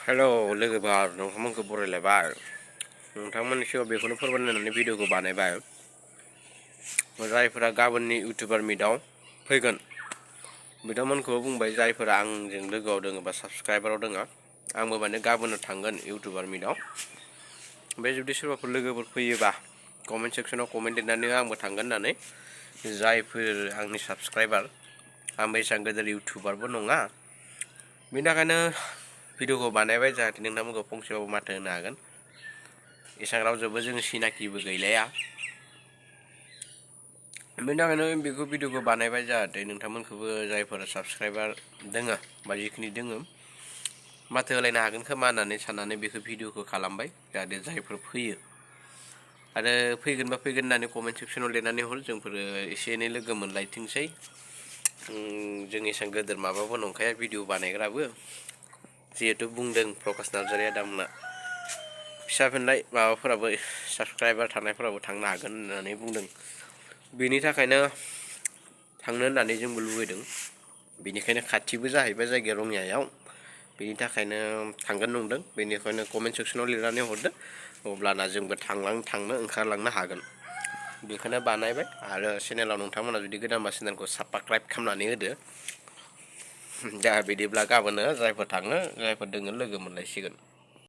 Hello लोगोफोर नोंथांमोनखौ बरायलायबाय नोंथांमोननि सिगाङाव बेखौनो फोरमायनानै भिडिअखौ बानायबाय जायफोरा गाबोननि इउटुबार मिटआव फैगोन बिथांमोनखौ बुंबाय जायफोरा आंजों लोगोआव दङ बा साबस्क्राइबाराव दङ आंबो माने गाबोननो थांगोन इउटुबार मिटआव बे जुदि सोरबाफोर लोगोफोर फैयोबा कमेन्ट सेक्सनाव कमेन्ट लिरनानै आंबो थांगोन होननानै जायफोर आंनि साबस्क्राइबार आंबो एसेबां गोदोर इउटुबारबो नङा बेनि थाखायनो भिडिअखौ बानायबाय जाहाथे नोंथांमोनखौ फंसेबाबो माथो होनो हागोन एसेबां रावजोंबो जों सिनाकिबो गैलाया बेनि थाखायनो बेखौ भिडिअखौ बानायबाय जाहाथे नोंथांमोनखौबो जायफोरा साबस्क्राइबार दोङो बा जिखिनि दोङो माथो होलायनो हागोन खोमा होननानै साननानै बेखौ भिडिअखौ खालामबाय जाहाथे जायफोर फैयो आरो फैगोनबा फैगोन होननानै कमेन्ट सेक्सनाव लिरनानै हर जोंफोर एसे एनै लोगो मोनलायथोंसै जों एसेबां गोदोर माबाबो नंखाया भिडिअ बानायग्राबो जिहेतु बुंदों प्रकाश नार्जारि आदामोना फिसा फेनलाय माबाफोराबो साबस्क्राइबार थानायफोराबो थांनो हागोन होननानै बुंदों बेनि थाखायनो थांनो होननानै जोंबो लुबैदों बेनिखायनो खाथिबो जाहैबाय जायगाया रङियायाव बेनि थाखायनो थांगोन नंदों बेनिखायनो कमेन्ट सेक्सनाव लिरनानै हरदो अब्लाना जोंबो थांनो ओंखारलांनो हागोन बेखौनो बानायबाय आरो चेनेलाव नोंथांमोना जुदि गोदानबा चेनेलखौ साबस्क्राइब खालामनानै होदो दा बिदिब्ला गाबोनो जायफोर थाङो जायफोर दोङो लोगो मोनलायसिगोन।